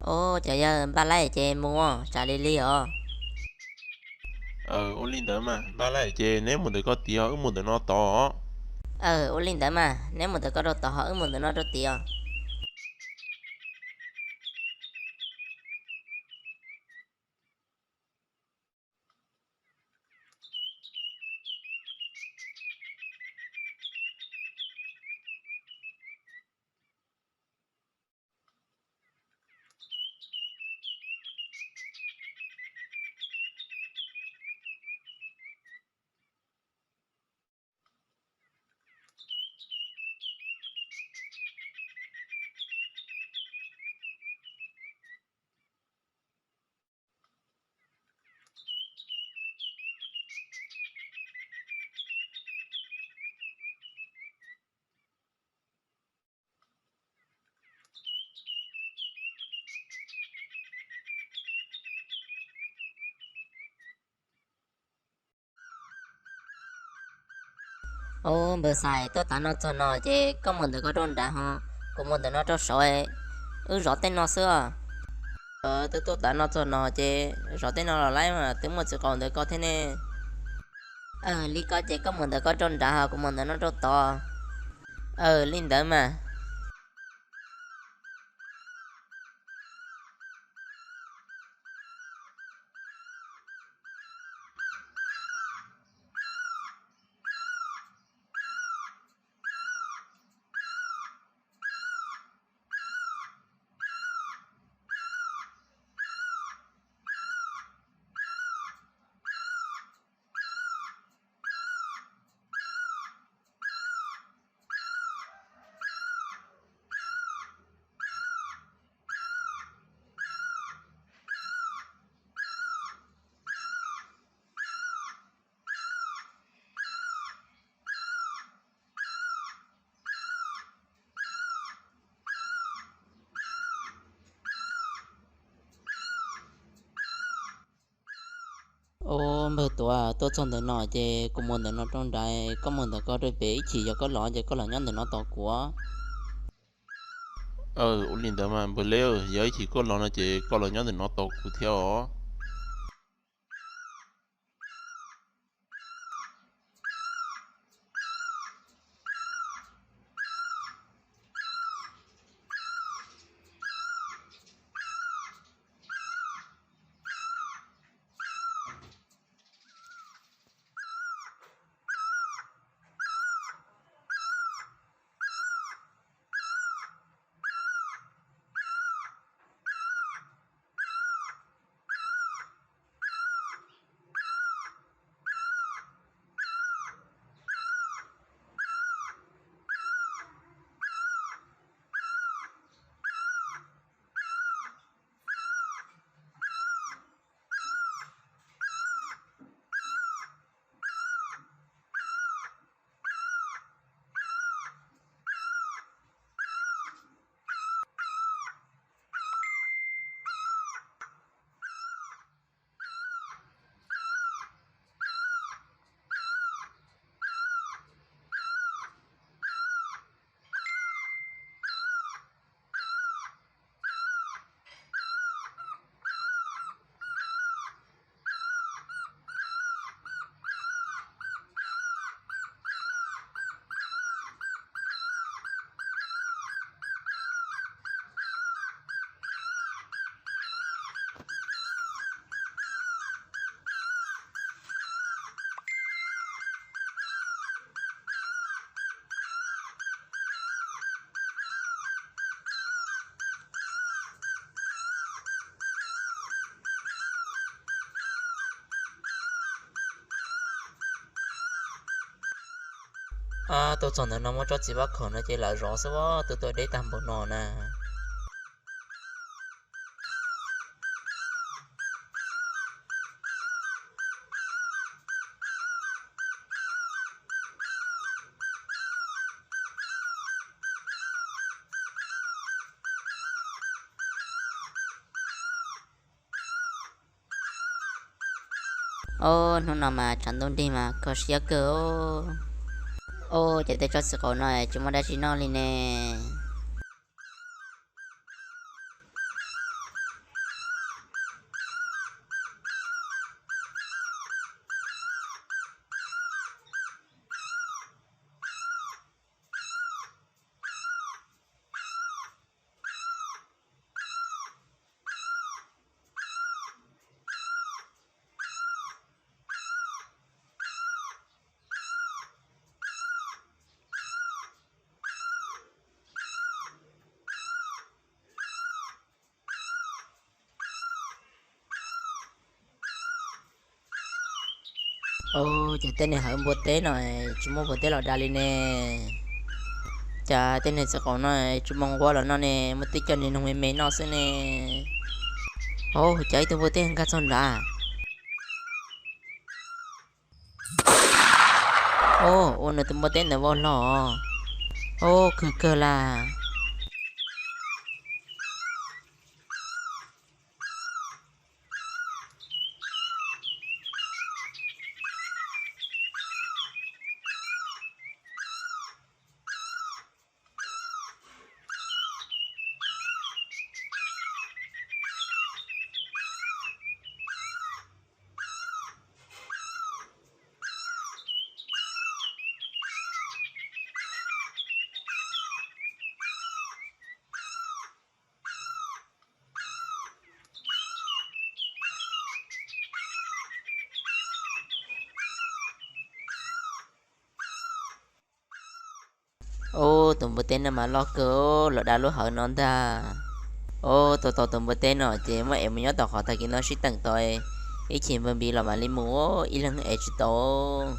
Ov, cov yawg, npaj laij ces mus, tsam li li os. Ua li ntawd mas npaj laij ces neb mus ntawm koj tid, wb mus ntawm no tod. Ua li ntawd mas neb mus ntawm koj rau tod, wb mus ntawm no rau tid os. Ov, npawg Xais, tuaj tav no txog no ces koj mus ntawm koj rau nrad ho, kuv mus ntawm no rau saud, wb zov tej no xwb os. Twb tuaj tav no txog no ces zov tej no los laib mas twb muaj txiv qaub ntawd koj thiab ne. Li ko ces koj mus ntawm koj rau nrad ho, kuv mus ntawm no rau tod. Li ntawd mas. Ov, npawg Tuav, tuaj txog ntawm no ces kuv mus ntawm no rau nrad, koj mus ntawm koj rau pem, ib chim yog koj los ces koj los nyob ntawm no tos kuv. Ua li ntawd mas npawg Leb, yog ib chim koj los no ces koj los nyob ntawm no tos kuv thiab os. Tuaj txog ntawm no muaj tsob txiv pab khaum no ces lawv zov xwb, twb tuaj deb tag npaum no na. Ob, hnub no mas tshav ntuj nrig mas kho siab kawg. Ob, ces tej tsob txiv qaub no tsis muaj dab tsi noj li ne. Au, cas tej niag hawv npua teb no tsis muaj npua teb los da li ne? Cas tej niag txiv qaum no tsis muaj nquab los noj ne, muaj tib co niag noog me me noj xwb ne? Au, cas ib tug npua teb nkag txog nrad. Au, ua nws tus npua teb ntawd vau hlo. Au, khwv kawg las. Au, tus npua teb no mas loj kawg, los da lub hawv no ntag. Au, tau tau tus npua teb no ces muab ev mus nyob tom qhov tag kis no sib teem tau ib chim npawg npis los mam li mus, ib leeg ev tsis tau.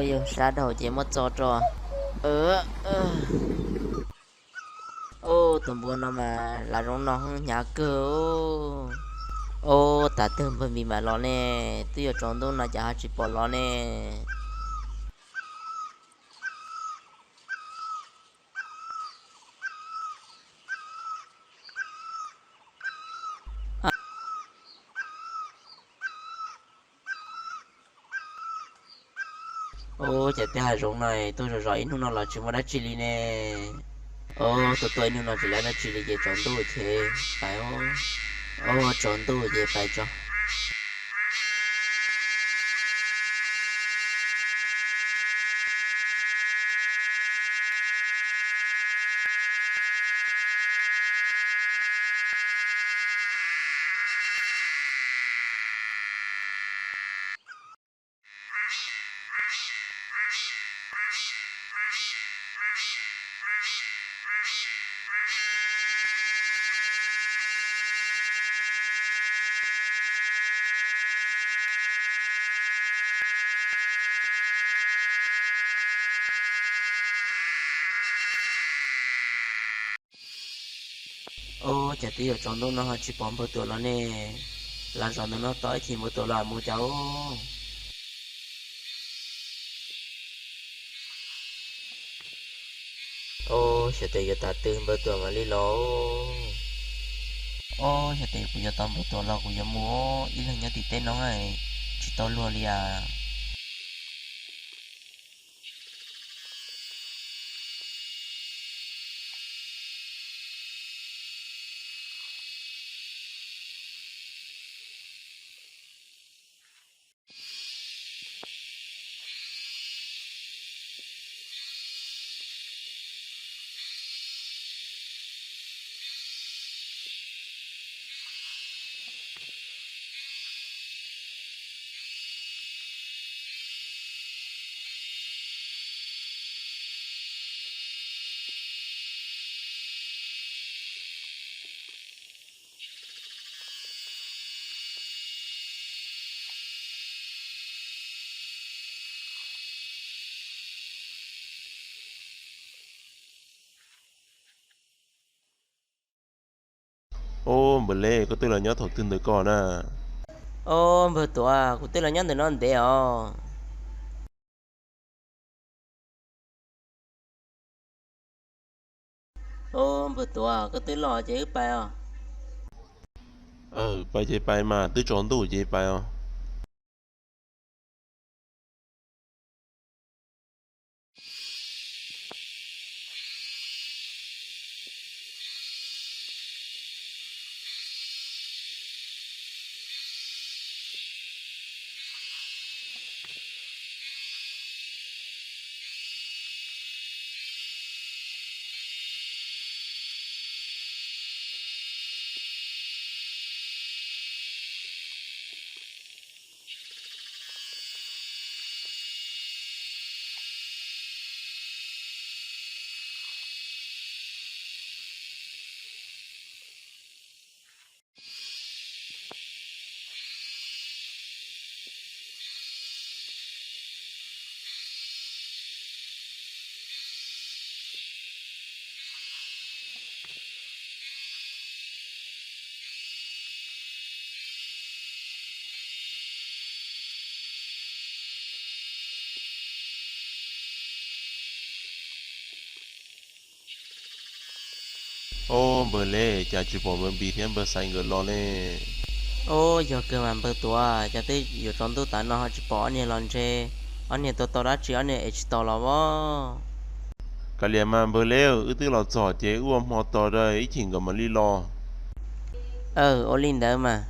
Yog sab dhau ces muab txo rau. Au, tus npua no mas lav zoov no hnyav kawg. Au, tas twg npawg npis mam los ne, twb yuav tsaus ntuj no cas ho tsis pom los ne. Au, cas tej hav zoov no tuaj zom zom ib hnub no los tsis muaj dab tsi li ne. Au, tuaj tuaj ib hnub no tsis muaj dab tsi li ces tsaus ntuj ces pais. Au, tsaus ntuj ces pais tso. Au, cas twb yuav tsaus ntuj no ho tsis pom npawg Tuam los ne. Lawv zov ntawm no tos ib chim npawg Tuam los mus cas. Au, xyov tes yuav tas twg npawg Tuam mam li los. Au, xyov tes kuv yuav tos npawg Tuam los kuv yuav mus, ib leeg nyob tim teb no tsis tau luag li as. Au, npawg Lej, koj twb los nyob thaum twg ntawm ko na? Au, npawg Tuam, kuv twb los nyob ntawm no ntev os. Ub, npawg Tuav, koj twb los ces wb pais os. Pais ces pais mas, twb tsaus ntuj ces pais os. Ub, npawg Leb, cas tsis pom npawg Npis thiab npawg Xais nkawd los ne? Ub, yog kawg mas npawg Tuav, cas twb yuav tsaus ntuj tas no ho tsis pom ob niag los ntshe ob niag tua tau dab tsi ob niag es tsis tau los as. Kav liam mas npawg Leb, wb twb los txog ces wb ua hmo tos rau ib chim nkawd mam li los. Aw, ua li ntawd mas.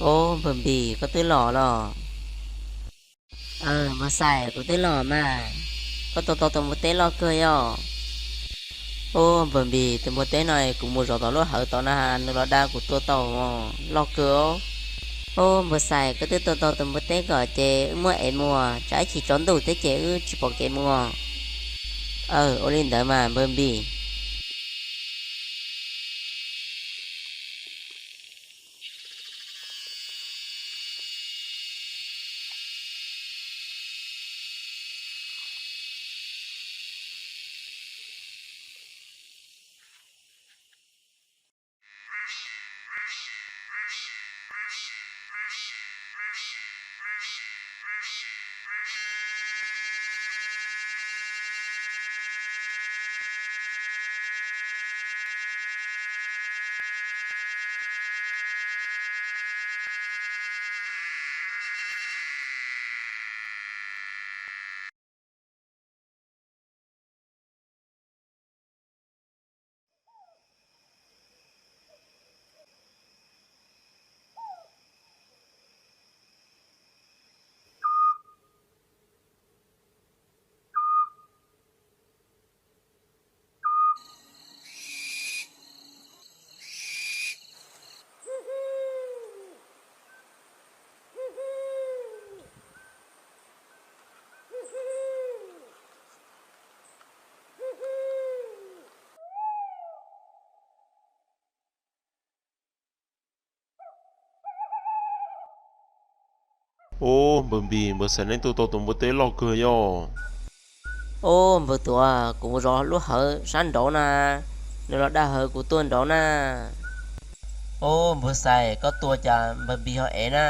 Ub, npawg Npis, koj twb los los? Aw, npawg Xais, kuv twb los mas. Koj tua tau tus npua teb loj kawg yog? Ub, npawg Npis, tus npua teb no kuv mus zov tom lub hawv tod na, nws los dag kuv tua tau, loj kawg os. Ub, npawg Xais, koj twb tua tau tus npua teb ko ces wb muab ev mus, tsam ib chim tsaus ntuj thiab ces wb tsis pom kev mus. Aw, ua li ntawd mas npawg Npis. Ub, npawg Npis, npawg Xais, nej tua tau tus npua teb loj kawg yog? Ub, npawg Tuav, kuv mus zov lub hawv sab nraud na, nws los dag hawv kuv tuaj nraud na. Ub, npawg Xais, koj tua cas npawg Npis ho ev na?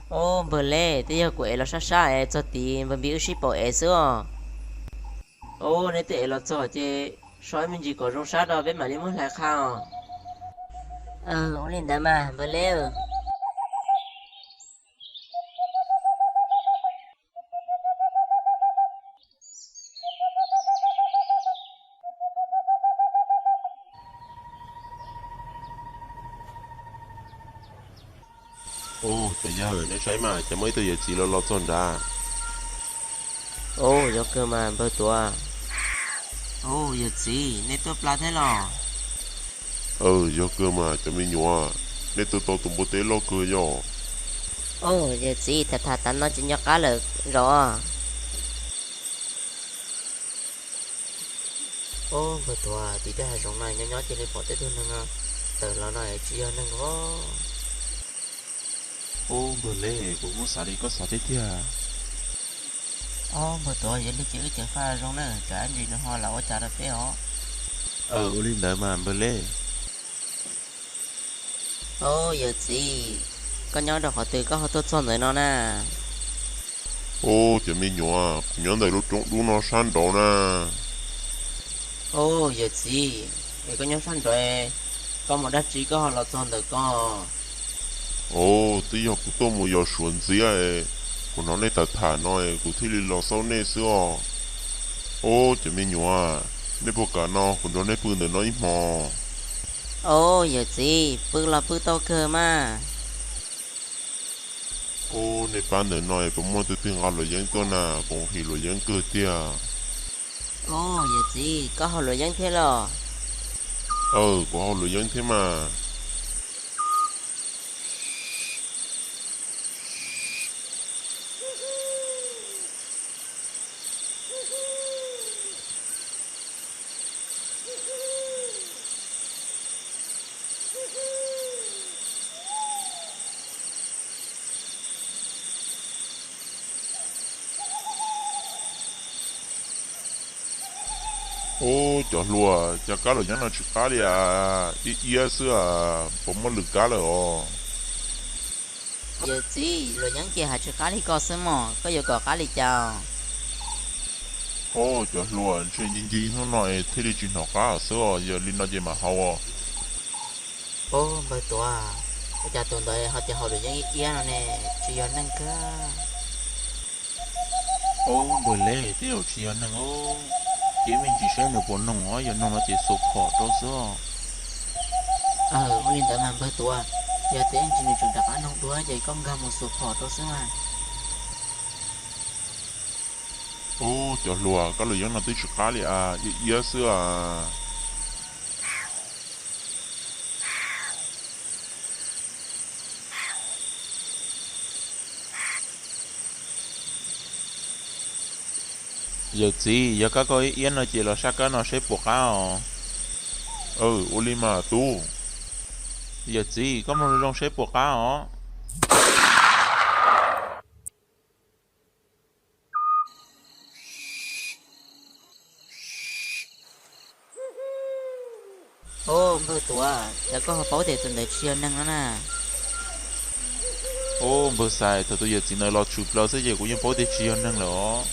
Ub, npawg Leb, twb yog kuv ev los sab sab es txog tid npawg Npis wb sib paum ev xwb os. Ub, neb twb ev los txog ces so ib me ntsis kom zoo sab rau peb mam li muab hlais qha os. Ua li ntawd mas npawg Leb. Ub, cov yawg, nej saib mas, cas muaj ib tug yawm txiv los los txog nrad. Ub, yog kawg mas npawg Tuav. Ub, yawm txiv, nej tuaj plab thiab los? Yog kawg mas cov me nyuam, nej tua tau tus npua teb loj kawg yog. Yawm txiv, tham tham tas no tsis nco qab lawm zos. Ub, npawg Tuam, tim tej hav zoov no nyob nyob cia li pom tej tug neeg tawm los no tsis yog neeg os. Ub, npawg Leb, kuv kuj xav li koj xav tiag tiag. Ub, npawg Tuam, yog li ces wb ceev faj zoo na, tsam ib ntsis nws ho lam ua cas rau peb os. Ua li ntawd mas npawg Leb. Ub, yawm txiv, koj nyob rau qhov twg koj ho tuaj txog ntawm no na? Ub, cov me nyuam, kuv nyob ntawm lub roob dub no sab nraud na. Ub, yawm txiv, es koj nyob sab nraud, koj mus dab tsi koj ho los txog ntawm ko? Ub, twb yog kuv tuaj mus yos suav ntxiab, kuv hnov nej tham tham no kuv thiaj li los xauj nej xwb os. Ub, cov me nyuam, nej puas kam no kuv nrog nej pw ntawm no ib hmos? Ub, yawm txiv, pw los pw tau kawg mas. Ub, nej pab ntawm no puas muaj tus twg nqa luam yeeb tuaj na, kuv nqhis luam yeeb kawg tiag. Ub, yawm txiv, koj haus luam yeeb thiab los? Aw, kuv haus luam yeeb thiab mas. Ub, cov hluas, cas kab luam yeeb no tsis qab li as, iab iab xwb as, puas muaj lwm kab lawm os? Yawm txiv, luam yeeb ces hais tsis qab li ko xwb mog, koj yuav kom qab li cas? Ub, cov hluas, ntshe ncig ncig hnub no es thiaj li tsis hnov qab xwb os, yog li no ces mam haus. Ub, npawg Tuam, ua cas tus ntawd ho tias haus luam yeeb iab no ne, tsis yog neeg kag. Ub, npawg Leb, tej zaum tsis yog neeg os, ces me ntsis saib nws puas noog os, yog noog no ces xuas phom rau xwb os. Ua li ntawd mas npawg Tuam, yog tias ntsis nws tseem rov qab noog dua ces koj nkag mus xuas phom rau xwb mas. Ub, cov hluas, kab luam yeeb no twb tsis qab li as, iab iab xwb as. Yawm txiv, yog kab koj iab iab no ces los sab kab no seb puas qab os. Aw, ua li mas tub. Yawm txiv, koj mloog zoo seb puas qab os. Ub, npawg Tuam, cas koj ho paub tias tus ntawd tsis yog neeg no na? Ub, npawg Xais, thaum tus yawm txiv ntawd los tshwm plaws xwb ces kuv yeej paub tias tsis yog neeg lawm os.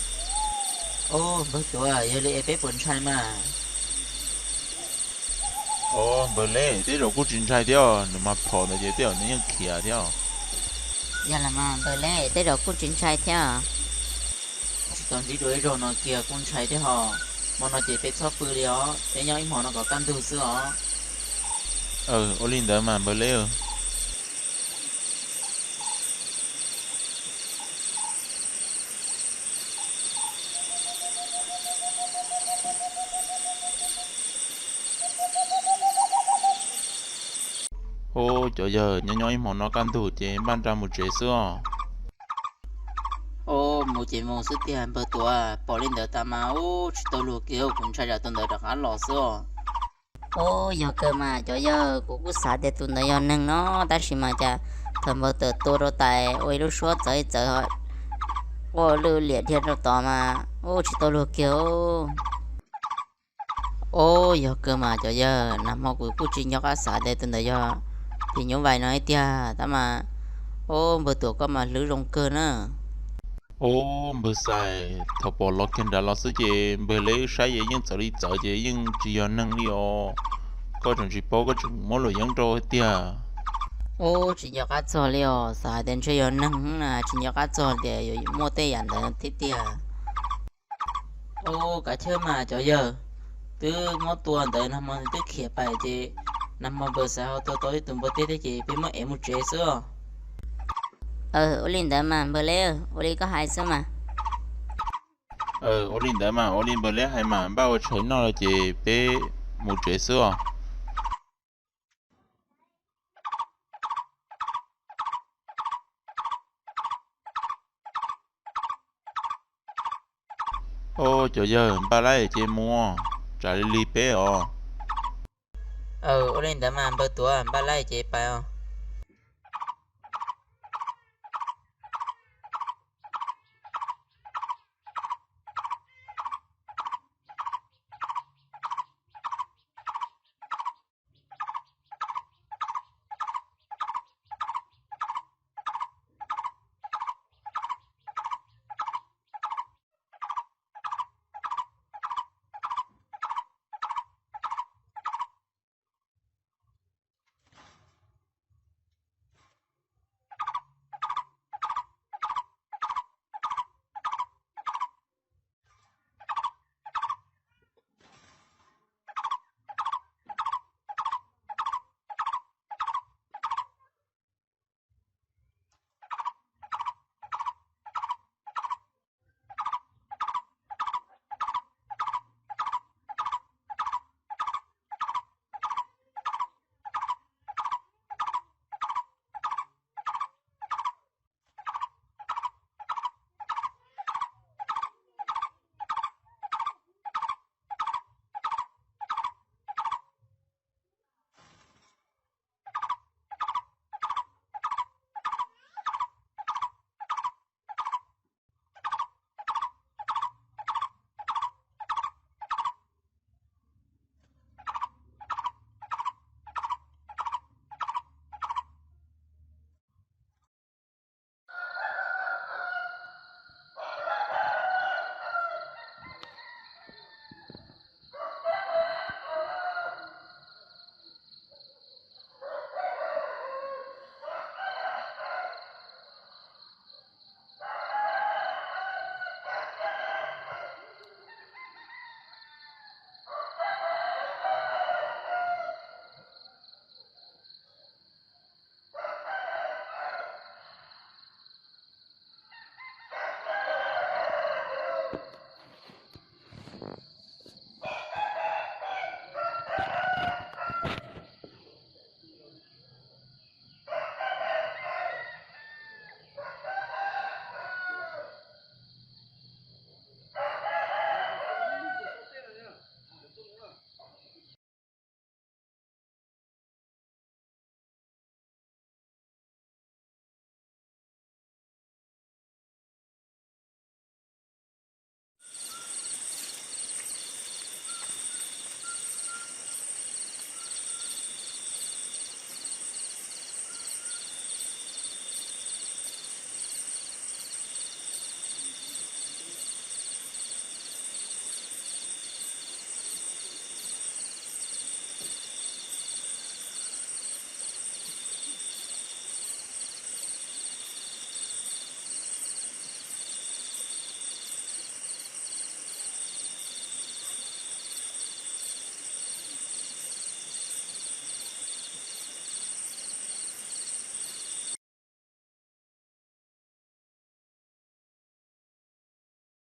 Ub, npawg Tuam, yog li es peb puas ntshai mas? Ub, npawg Leb, tej zaum kuj tsis ntshai thiab, nws mas phom ntawd ces tej zaum nws yeej khiav thiab. Yog los mas npawg Leb, tej zaum kuj tsis ntshai thiab. Tsis tau ntsib dua ib zaug no kiag kuj ntshai thiab hos. Hmo no ces peb txhob pw li os, peb nyob ib hmos no kom kaj ntug xwb os. Ua li ntawd mas npawg Leb. Ub, cov yawg, nyob nyob ib hmos no kaj ntug ces npaj nra mus tsev xwb os. Ub, mus ces mus xwb tiag npawg Tuam, pom li ntawd tas mas ub tsis tau luag kiag, kuv ntshai tsam tus ntawd rov qab los xwb os. Ub, yog kawg mas cov yawg, kuv kuj xav tias tus ntawd yog neeg no, tab sis mas cas thaum npawg Tuam tua rau tas ua ib lub suab txawv txawv, quaj lwj liam dhia rau tod mas ub tsis tau luag kiag. Ub, yog kawg mas cov yawg, nag hmo kuv kuj tsis nco qab xav tias tus ntawd yog phim nyuj vais no ib tiag tab mas, ub, npawg Tuam koj mas hlwb zoo kawg na. Ub, npawg Xais, thaum pom los kiag nrad los xwb ces npawg Leb saib yeej txawv li txawv ces yeej tsis yog neeg li os. Koj tseem tsis paub, koj tseem muab luam yeeb rau tiag. Ub, tsis nco qab txog li os, xav hais tias ntshe yog neeg na, tsis nco qab txog tias yuav muaj tej yam ntawd thiab tiag. Ub, kav chawj mas cov yawg, twb muab tua ntawd nag hmo twb khiav pais ces nag hmo npawg Xais ho tua tau ib tug npua teb thiab ces peb muab ev mus tsev xwb os. Ua li ntawd mas npawg Leb, ua li koj hais xwb mas. Ua li ntawd mas, ua li npawg Leb hais mas, npaj ua tshais noj lawm ces peb mus tsev xwb os. Ob, cov yawg, npaj laib ces mus, tsam li li peb os. Ua li ntawd mas npawg Tuav, npaj laib ces pais os.